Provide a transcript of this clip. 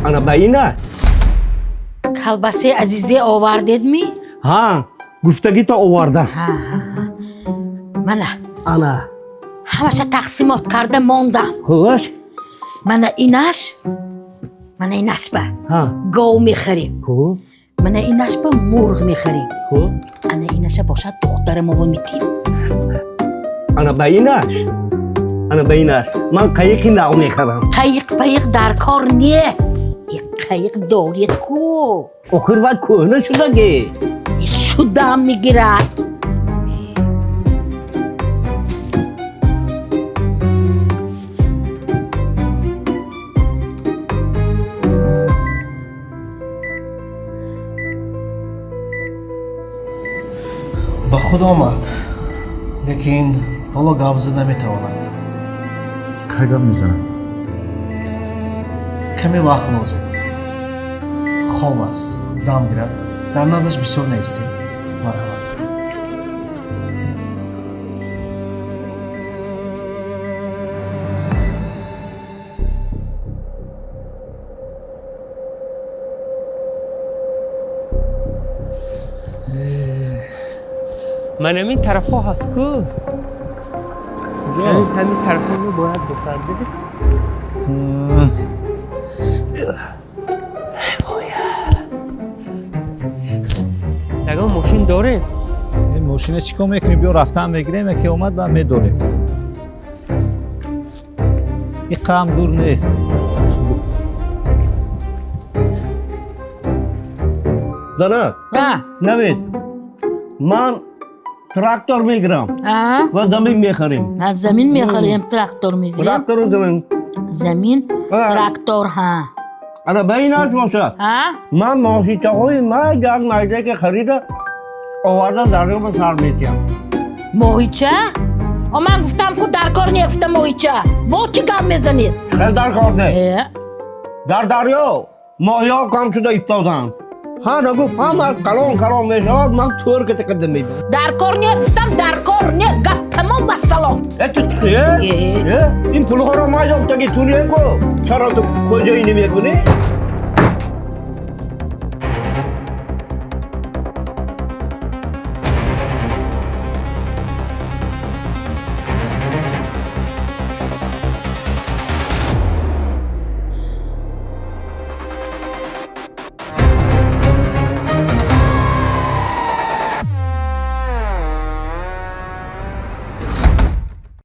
Ана ба ина. Колбасаи азизе овардед ми? Ҳа, гуфтагита овардам. Ҳа, ҳа, ҳа. Мана. Ана. Ҳамаша тақсимот карда мондам. Хуш? Мана инаш, мана инаш ба Ҳа. Гов мехарем. Хуб. Мана инаш ба мурғ мехарем. Хуб. Ана инаша бошад духтари мо метим. Ана ба инаш. Ана ба инаш. Ман қайиқи нав мехарам. Қайиқ пайиқ дар кор не. Е, қайиқ доред ку. Охир вай кӯҳна шудагӣ. Е, шудам мегирад. Ба худ омад, лекин ҳоло гап зада наметавонад. Кай гап мезанад? Каме вақт лозим. Хоб аст, дам гирад. Дар наздаш бисёр нестем. Марҳамат. Ман ҳамин тарафҳо ҳаст ку. Ҳамин тарафҳо бояд бошад. Ягон мошин доред? Ин мошина чӣ кор мекунем? Биё рафтан мегирем, яке омад ба медорем. Ин қам дур нест. Занак, Ҳа. навис. Ман трактор мегирам А? Ва замин мехарем. Ҳа, замин мехарем, трактор мегирем. Трактору замин. Замин, А. трактор, ҳа. Ана ба инаш бошад. Ҳа? Ман мошинчаҳои ман як майдаке харида оварда дарё ба сар метиҳам. Моҳича? О, ман гуфтам ку дар кор не, гуфта моҳича. Бо чӣ гап мезанед? Хел дар кор не. Э, Дар дарё моҳиҳо кам шуда истоданд. Ҳа, нагуфт ҳама калон калон мешавад, ман тӯр ката қабда мебинам. Дар кор не, гуфтам, дар кор не, гап тамом, вассалом. Э, ту э? Э. Э? Ин пулҳоро ман ёфтаги ту не ку. Чаро ту хоҷаинӣ мекунӣ?